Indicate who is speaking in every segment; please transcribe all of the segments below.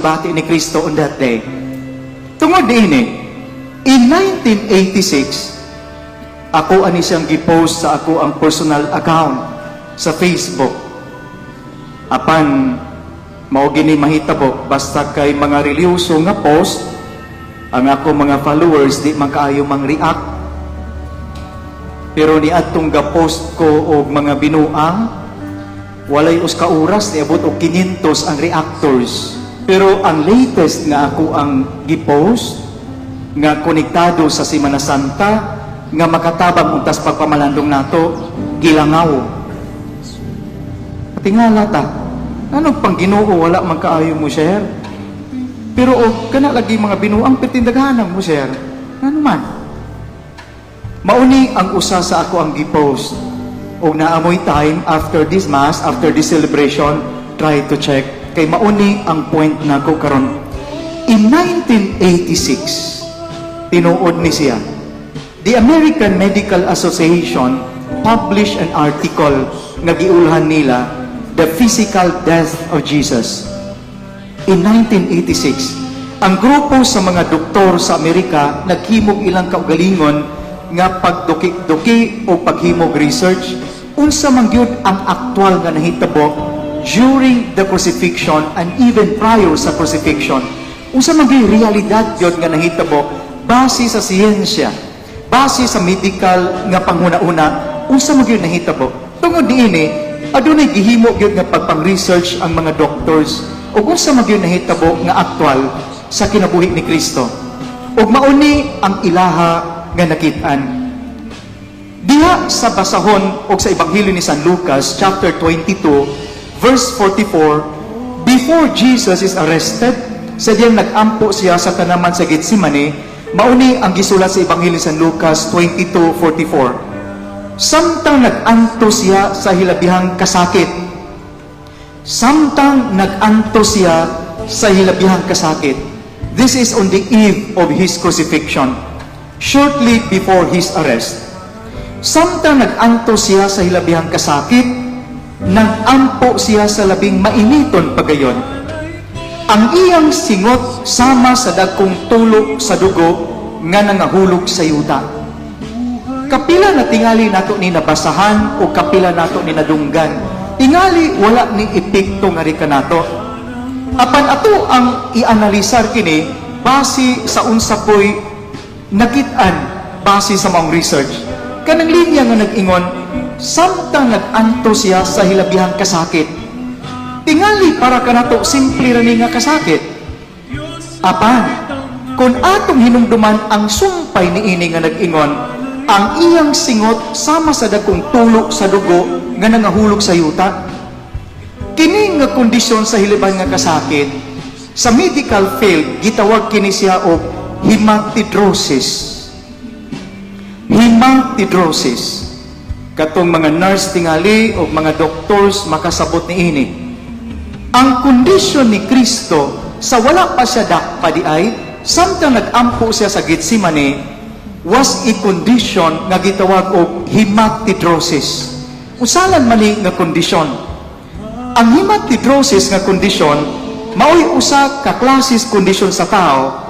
Speaker 1: gibati ni Kristo on that day. Tungod niini, in 1986, ako ani siyang gipost sa ako ang personal account sa Facebook. Apan mao gini mahitabo, basta kay mga relihiyoso nga post, ang ako mga followers di man kaayo mang react. Pero ni adtong ga-post ko og mga binuang, walay us ka oras niabot og 500 ang reactors. Pero ang latest nga ako ang gipost nga konektado sa Semana Santa nga makatabang untas pagpamalandong nato, gilangaw. Tingala ta. Anong pang Ginoo wala man kaayo mo share? Pero og kana lagi mga binuang pitindaghanan mo share. Ano man? Mauni ang usa sa ako ang gipost. Og naamoy time after this Mass, after this celebration, try to check. Kay mauni ang point nako karon. In 1986, tinuod ni siya, the American Medical Association published an article nga giulhan nila "The Physical Death of Jesus." In 1986, ang grupo sa mga doktor sa Amerika naghimog ilang kaugalingon nga pagduki-duki o paghimog research unsa man gyud ang aktual nga nahitabo during the crucifixion and even prior sa crucifixion. Unsa man gyud realidad gyud nga nahitabo base sa siyensya, base sa medical nga panghuna-una, unsa man gyud nahitabo. Tungod niini, adunay gihimo gyud nga pagpang-research ang mga doctors ug unsa man gyud nahitabo nga aktual sa kinabuhi ni Kristo. Ug mauni ang ilaha nga nakit-an. Diha sa basahon og sa Ebanghelyo ni San Lucas chapter 22 verse 44, before Jesus is arrested, sa diyang nag-ampo siya sa tanaman sa Getsemane, mauni ang gisulat sa Ebanghelyo ni San Lucas 22:44. Samtang nag-anto siya sa hilabihang kasakit. Samtang nag-anto siya sa hilabihang kasakit. This is on the eve of his crucifixion, shortly before his arrest. Samtang nag-anto siya sa hilabihang kasakit, nag-ampo siya sa labing mainiton pagayon. Ang iyang singot sama sa dagkong tulo sa dugo nga nangahulog sa yuta. Kapila na tingali nato ni nabasahan o kapila nato ni nadunggan. Tingali wala ni epekto nga kanato. Apan ato ang ianalisar kini base sa unsa ko'y nakit-an base sa maong research. Kanang linya nga nag-ingon, samtang nag-anto siya sa hilabihang kasakit. Tingali para kanato simple ra ni nga kasakit. Apan, kung atong hinumduman ang sumpay ni ini nga nag-ingon, ang iyang singot sama sa dagkong tulo sa dugo nga nangahulog sa yuta. Kini nga kondisyon sa hilabihan nga kasakit, sa medical field, gitawag kini siya og hematidrosis. Hematidrosis. Katong mga nurse tingali o mga doctors makasabot ni ini. Ang kondisyon ni Kristo sa wala pa siya dakpa di ay, samtang nag-ampo siya sa Getsemane, was a condition nga gitawag og hematidrosis. Usalan man ni nga kondisyon. Ang hematidrosis nga kondisyon maoy usa ka klases kondisyon sa tao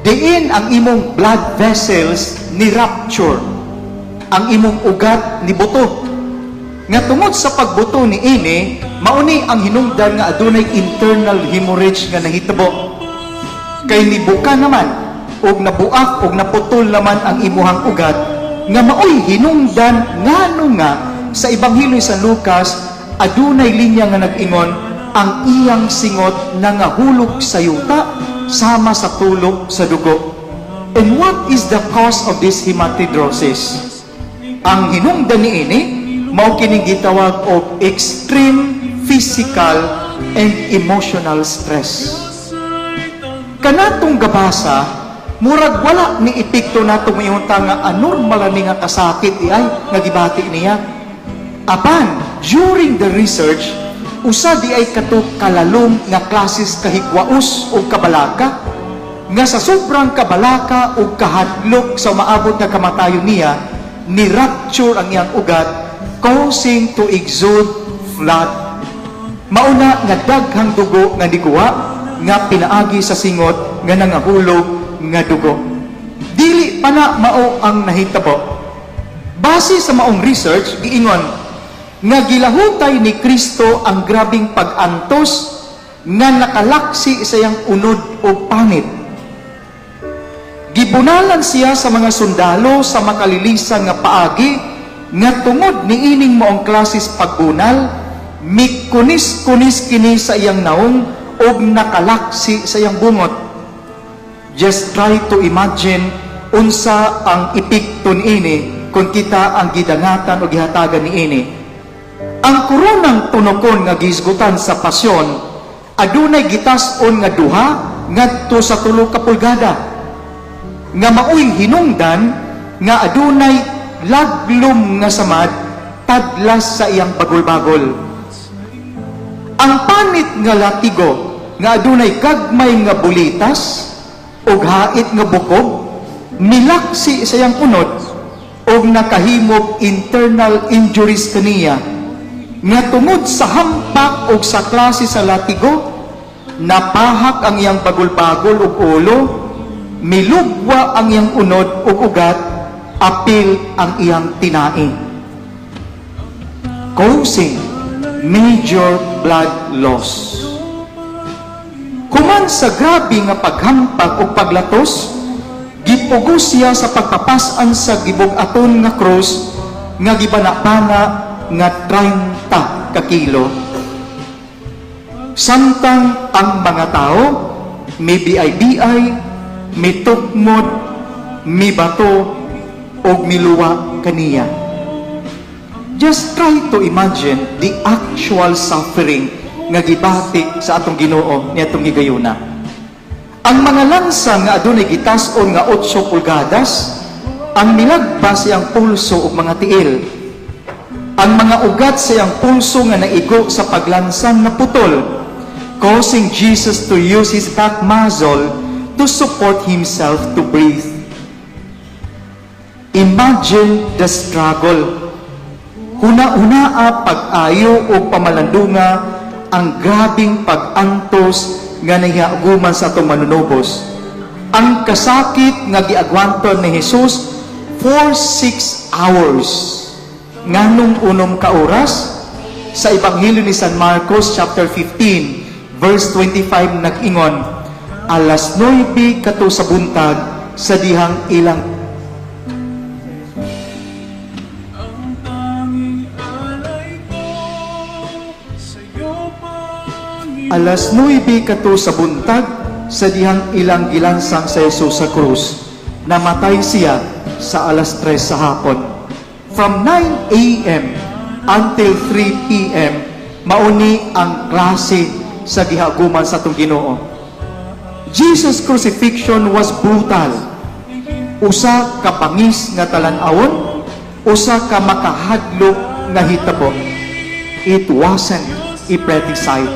Speaker 1: diin ang imong blood vessels ni rupture. Ang imong ugat ni buto. Nga tungod sa pagbuto ni ini, mauni ang hinungdan nga adunay internal hemorrhage nga nahitabo. Kay nibuka naman og nabuak og naputol naman ang imuhang ugat nga maoy hinungdan ngano nga sa Ebanghelyo sa Lucas adunay linya nga nag-ingon ang iyang singot nangahulog sa yuta sama sa tulo sa dugo. And what is the cause of this hematidrosis? Ang hinungdan niini mao kining gitawag og extreme physical and emotional stress. Kanatong gabasa, murag wala ni epekto nato mayunta nga anormal ni nga kasakit di ay nga gibati niya. Apan, during the research, usa di ay kato kalalom nga klases kahigwaos o kabalaka nga sa sobrang kabalaka o kahadlok sa maabot nga kamatayon niya, ni rupture ang iyang ugat, causing to exude flood. Mauna nga daghang dugo nga niguwa nga pinaagi sa singot nga nangahulog nga dugo. Dili pa na mao ang nahitabo. Base sa maong research, giingon nga gilahutay ni Kristo ang grabing pag-antos nga nakalaksi sa iyang unod o panit. Gibunalan siya sa mga sundalo sa makalilisan nga paagi nga tungod niining maong klases pagbunal, mikunis-kunis kini sa iyang naong og nakalaksi sa iyang bungot. Just try to imagine unsa ang epekto niini kung kita ang gidangatan o gihatagan niini. Ang koronang tunokon nga gihisgutan sa pasyon adunay gitas-on nga 2 ngadto sa 3 ka pulgada nga maoy hinungdan nga adunay laglom nga samad tadlas sa iyang bagol-bagol. Ang panit nga latigo nga adunay gagmay nga bulitas ug hait nga bukob milaksi sa iyang unod ug nakahimog internal injuries kaniya nga tungod sa hampak ug sa klase sa latigo, napahak ang iyang bagol-bagol ug ulo, milugwa ang iyang unod ug ugat, apil ang iyang tinai, causing major blood loss. Human sa grabe nga paghampak ug paglatos, gipugos siya sa pagpapas-an sa gibug-aton nga krus nga gibana-bana nga 30 ka kilo. Samtang ang mga tao mibiay-biay, mitukmod, mibato ug miluwa kaniya. Just try to imagine the actual suffering nga gibati sa atong Ginoo niadtong higayuna. Ang mga lansa nga adunay gitas-on nga 8 pulgadas ang milagpas iyang pulso ug mga tiil. Ang mga ugat sa iyang pulso nga naigo sa paglansang nga putol, causing Jesus to use his back muscle to support himself to breathe. Imagine the struggle. Huna-hunaa pag-ayo o pamalandunga ang grabing pag-antos nga nahiaguman sa atong Manunubos. Ang kasakit nga giagwanton ni Jesus for 6 hours. Nganong 6 ka oras? Sa Ebanghelyo ni San Marcos chapter 15 verse 25 nag-ingon, alas 9 kato sa buntag sa dihang ilang
Speaker 2: Ang tanging alay ko sa'yo, Panginoon.
Speaker 1: Alas 9 kato sa buntag sa dihang ilang gilansang sa Jesus sa krus. Namatay siya sa alas 3 sa hapon. From 9 a.m. until 3 p.m., mauni ang klase sa gihaguman sa atong Ginoo. Jesus' crucifixion was brutal. Usa ka bangis nga talan-awon, usa ka makahadlok nga hitabo. It wasn't a pretty sight.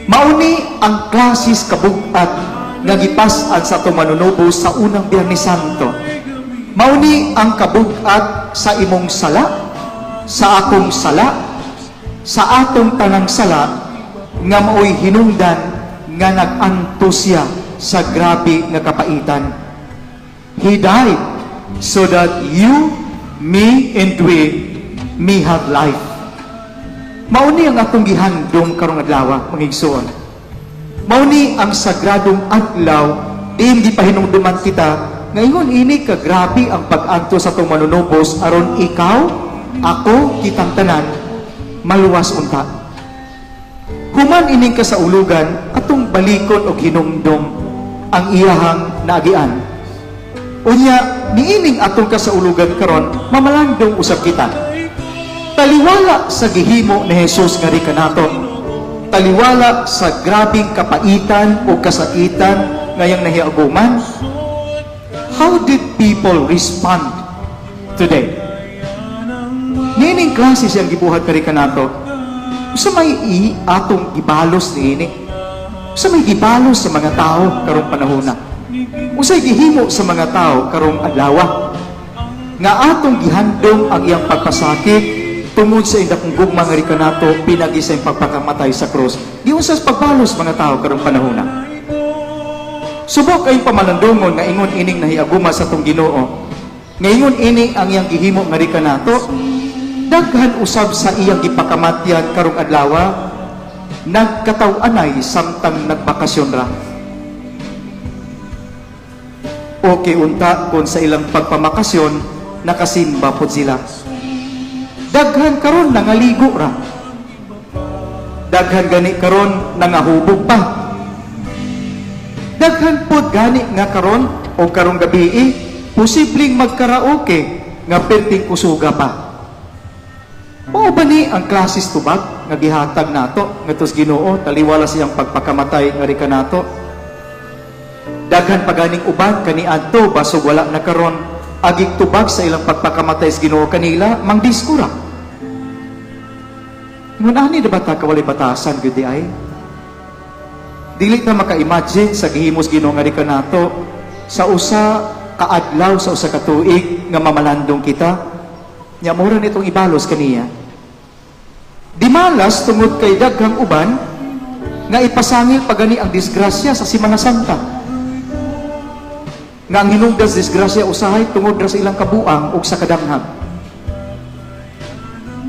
Speaker 1: Mauni ang klasis kabug-at nga gipas-an sa atong Manunubos sa unang Biyernes Santo. Mauni ang kabug-at sa imong sala, sa akong sala, sa atong tanang sala nga maoy hinungdan nga nag-antos siya sa grabe nga kapaitan. He died so that you, me, and we may have life. Mauni ang atong gihandom karong adlaw, mga igsoon. Mauni ang sagradong adlaw diin gipahinumduman kita nga ingon ini ka grabe ang pag-antos sa atong Manunubos aron ikaw, ako, kitang tanan maluwas unta. Human ining kasaulugan, atong balikon og hinumdom ang iyahang naagian. Unya, niining atong kasaulugan karon, mamalandong usab kita. Taliwala sa gihimo ni Jesus ngari kanato. Taliwala sa grabing kapaitan o kasakitan ngayang nahiaguman. How did people respond today? Niining klase siyang gibuhat kari kanato. Sa may i atong gibalos niini. Sa may gibalos sa mga tao karong panahona. Unsay gihimo sa mga tao karong adlaw nga atong gihandom ang iyang pagpasakit? Tungod sa iyang dakong gugma nga kanato pinaagi sa iyang pagpakamatay sa krus. Giunsa sa pagbalos mga tao karong panahona? Subok kay pamalandungon nga ingon ining nahiaguma sa atong Ginoo. Nga ingon ini ang iyang gihimo nga kanato, daghan usab sa iyang gipakamatyan karong adlawa nagkataw-anay samtang nagbakasyon ra. Okay unta kung sa ilang pagpamakasyon nakasimba pod sila. Daghan karon nangaligo ra. Daghan gani karon nangahubog pa. Daghan pod gani nga karon o karong gabi posibleng magkaraoke nga perting kusuga pa. Mao ba ni ang klases tubag nga gihatag nato ngadto sa Ginoo taliwala siyang pagpakamatay nga kanato? Daghan pa ganing uban kaniadto, basog wala na karon, agig tubag sa ilang pagpakamatay sa Ginoo kanila mangdisko ra. Ngun ani na ba ta kawalay batasan gyud di ay? Dili ta maka-imagine sa gihimos Ginoo nga kanato sa usa ka adlaw sa usa ka tuig nga mamalandong kita. Nya mura nitong ibalos kaniya. Di malas tungod kay daghang uban nga ipasangil pagani ang disgrasya sa Simana Santa. Nga ang hinungdan sa disgrasya usahay tungod ra sa ilang kabuang ug sa kadamhag.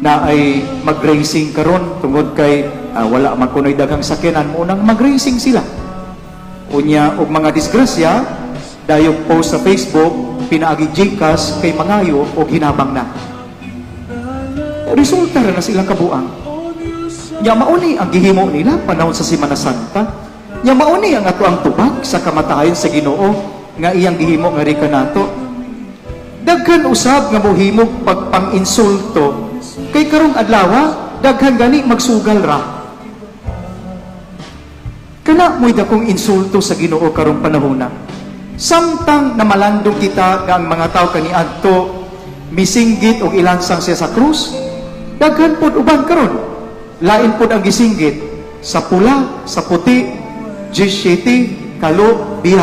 Speaker 1: Na ay mag-racing karon tungod kay wala man kunoy daghang sakyanan, mo nang mag-racing sila. Unya og mga disgrasya dayong post sa Facebook pinaagi GCash kay mangayo og hinabang na. Resulta ra na silang kabuang. Nya mauni ang gihimo nila panahon sa Semana Santa. Nya mauni ang ato ang tubag sa kamatayon sa Ginoo nga iyang gihimo nga kanato. Daghan usab nga mohimog pagpang-insulto kay karong adlaw daghan gani magsugal ra. Kana mo'y dakong insulto sa Ginoo karong panahona. Samtang namalandong kita nga ang mga tao kaniadto misinggit og ilansang siya sa krus, daghan pod uban karon. Lain pod ang gisinggit sa pula, sa puti, G7, kalo, biya.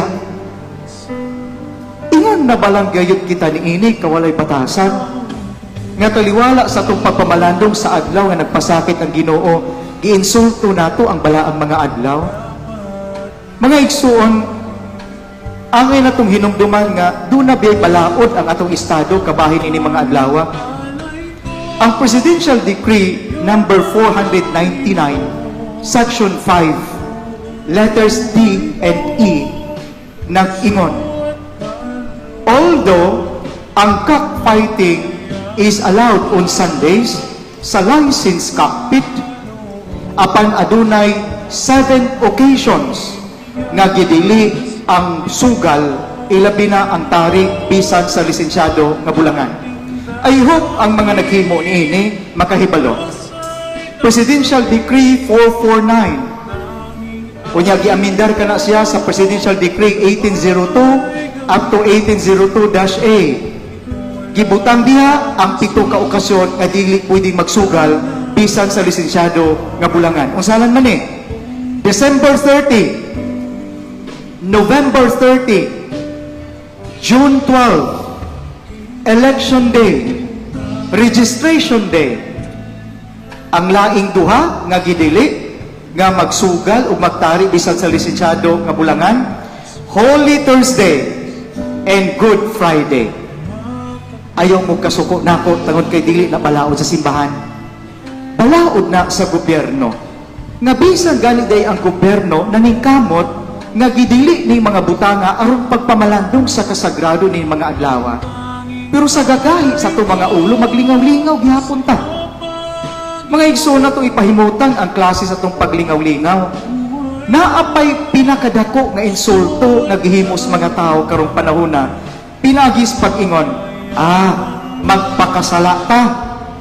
Speaker 1: Ingon na balang gayud kita niini kawalay batasan? Nga taliwala sa atong pagpamalandong sa adlaw nga nagpasakit ang Ginoo, giinsulto nato ang balaang mga adlaw. Mga igsuon, angay natong hinumduman nga duna biyay balaod ang atong estado kabahin ini mga adlaw. Ang Presidential Decree number 499, Section 5, letters D and E, nag-ingon, although ang cockfighting is allowed on Sundays sa licensed cockpit, apan adunay seven occasions nga gidili ang sugal, ilabi na ang tari bisan sa lisensyado nga bulangan. I hope ang mga naghimo niini makahibalo. Presidential Decree 449. Unya giamendar kana siya sa Presidential Decree 1802 up to 1802-A. Gibutang diha ang pito ka okasyon nga dili pwedeng magsugal bisan sa lisensyado nga bulangan. Unsalan man eh? December 30, November 30, June 12, Election Day, Registration Day. Ang laing duha nga gidili nga magsugal o magtari bisan sa lisensyado nga bulangan, Holy Thursday and Good Friday. Ayaw mo kasuko nako tungod kay dili na balaod sa simbahan. Balaod na sa gobyerno. Nga bisan gani day ang gobyerno naningkamot nga gidili ni mga butanga aron pagpamalandong sa kasagrado ni mga adlaw. Pero sa gagahi sa atong mga ulo, maglingaw-lingaw gihapon ta. Mga igsoon, na itong ipahimutang ang klase sa atong paglingaw-lingaw. Naapay pinakadako nga insulto nga gihimos mga tao karong panahon na pinagis pag-ingon, "Magpakasala ta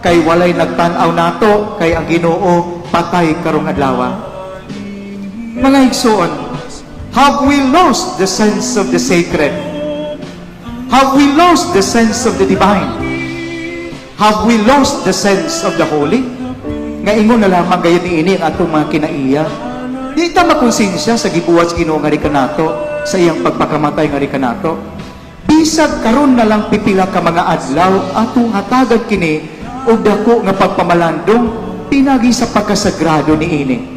Speaker 1: kay walay nagtan-aw nato kay ang Ginoo patay karong adlaw." Mga igsoon, have we lost the sense of the sacred? Have we lost the sense of the divine? Have we lost the sense of the holy? Nga ingon na lamang gayon niini ang atong mga kinaiya. Di ta makonsensya sa gibuhat sa Ginoo nga kanato sa iyang pagpakamatay nga kanato. Bisag karon na lang pipila ka mga adlaw, atong hatagan kini Og dako nga pagpamalandong pinagi sa pagkasagrado niini.